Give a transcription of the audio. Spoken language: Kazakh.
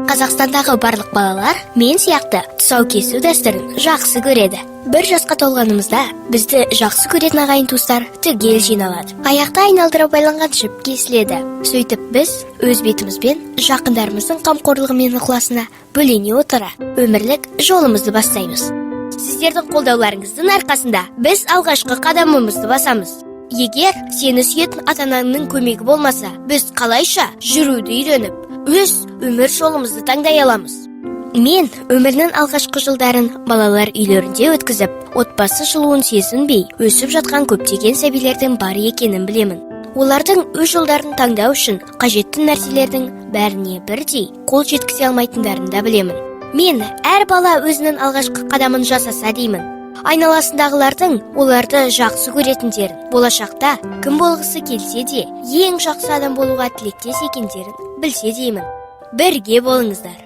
Қазақстандағы барлық балалар мен сияқты тұсау кесу дәстүрін жақсы көреді. 1 жасқа толғанымызда бізді жақсы көретін ағайын туыстар түгел жиналады. Аяқты айналдыра байланған жіп кесіледі. Сөйтіп, біз өз бетімізбен, жақындарымыздың қамқорлығы мен ықыласына бөлене отыра, өмірлік жолымызды бастаймыз. Сіздердің қолдауларыңыздың арқасында біз алғашқы қадамымызды басамыз. Егер сені сүйетін ата анаңның көмегі болмаса, біз қалайша жүруді үйреніп, өз өмір жолымызды таңдай аламыз? Мен өмірінің алғашқы жылдарын балалар үйлерінде өткізіп, отбасы жылуын сезінбей өсіп жатқан көптеген сәбилердің бар екенін білемін. Олардың өз жолдарын таңдау үшін қажетті нәрселердің бәріне бірдей қол жеткізе алмайтындарын да білемін. Мен әр бала өзінің алғашқы қадамын жасаса деймін. Айналасындағылардың оларды жақсы көретіндерін, болашақта кім болғысы келсе де, ең жақсы адам болуға тілектес екендерін білсе деймін. Бірге болыңыздар.